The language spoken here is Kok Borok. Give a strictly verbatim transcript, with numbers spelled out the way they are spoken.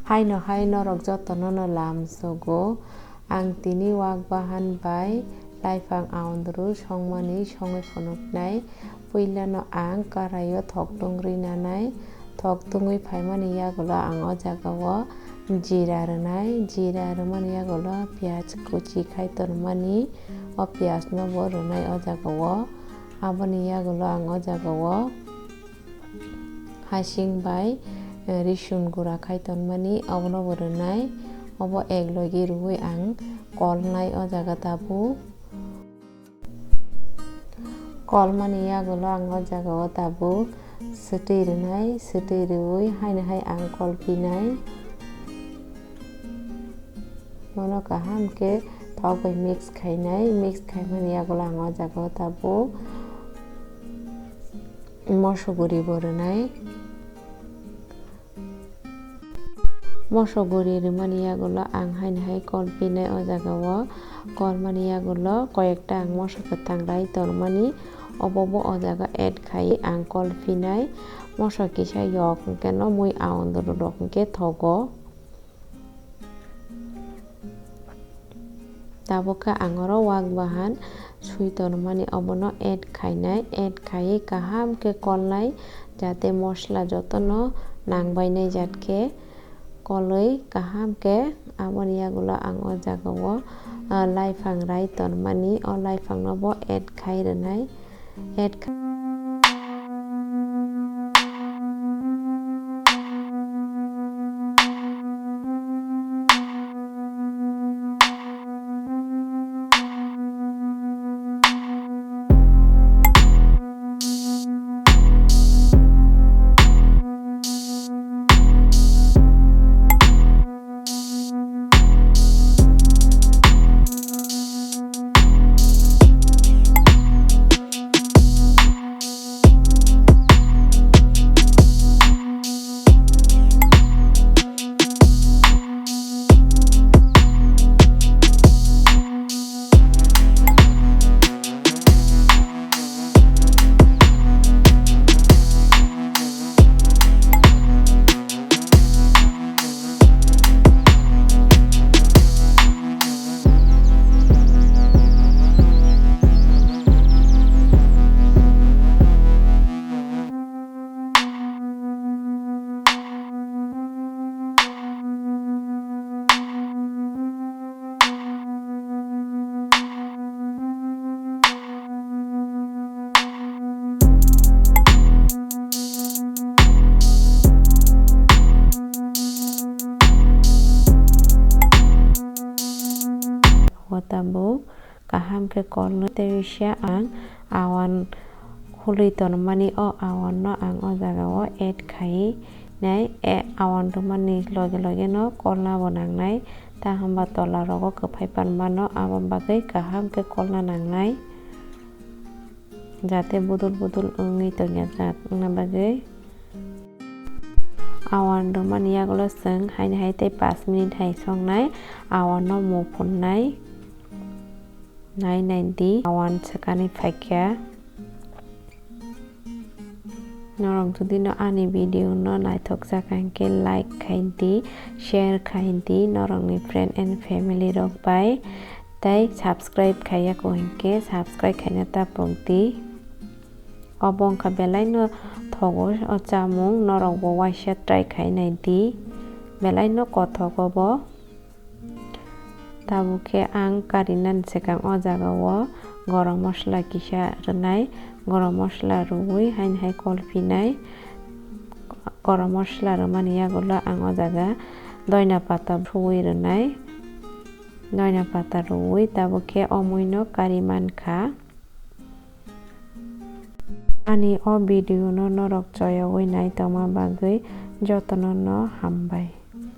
Haino hai norok jotono no lamsogo. Ang tini wak bahan bai laifang aondru songmani songwi phunuknai. Puilano ang karaio thok tungri nanai. Thok tungwi phaimani yagulo ang o jagao jira rwnai. Jira rwmani yagulo piyaj kuchi khai tonmani. O piyajno bo rwnai o jagao. Aboni yagulo ang o jagao hasing bai, eh, risun gura khai tonmani, obono bo rwnai. Obo ek logi rwui ang kolnai o jaga tabuk. Kolmani yagulo ang o jagao tabuk swtwi rwnai, swtwi rwui haino hai ang kolpinai. Bono kaham khe thok bai mix khainai, mix khaimani yagulo ang o jagao tabuk moso guri bo rwnai. Moso guri rwmani yagulo ang haino hai kolpinai o jagao. Kolmani yagulo koyekta ang moso kwthang rai tonmani, obo bo o jaga add khai ang kolpinai. Moso kisa yok hwnkhe no mui aondru rok hwnkhe thogo. Tabuk khe ang oro wak bahan swi tonmani obono add khainai, add khaiwi kaham khe kolnai, jate mosla jotono nangbainai jat khe kolwi kaham khe. Aboni yagulo ang o jagao, ah, laifang rai tonmani, o laifangno bo add khai rwnai. Add kha- O tabuk kaham khe kolno tei bisa ang awan hului tonmani, o awan no ang o jaga o add khai nai, e, awan rwmani loge loge no kolna bo nangnai, ta hwnba tola rogo kwphai panmano, abo bagwi kaham khe kolna nangnai, jate budul budul wngwi tongya jak wngna bagwi. Awan rwmani yagulo chwng haini hai tei pash minute hai songnai, awan no mu phunnai. Nai nai di, awan swkani phaikha. Norok jodi no ani video no naithok jak hwnkhe like khai di, share khai di norokni friend and family rok bai, tei subscribe khaiya kho hwnkhe subscribe khaina ta pok di. Obo wngkha belai no thogo o chamung, norok bo waisa try khai nai di, belai no kothok obo. Tabuk khe ang karinani swkang o jaga o gorom mosla kisa rwnai, gorom mosla rwui haini hai kolpinai. Gorom mosla rwmani yagulo ang o jaga doina pata rwui rwnai, doina pata rwui tabuk khe o mui no kari mankha. Ani o video no norok choyogwi nai tongma bagwi jotono no hambai.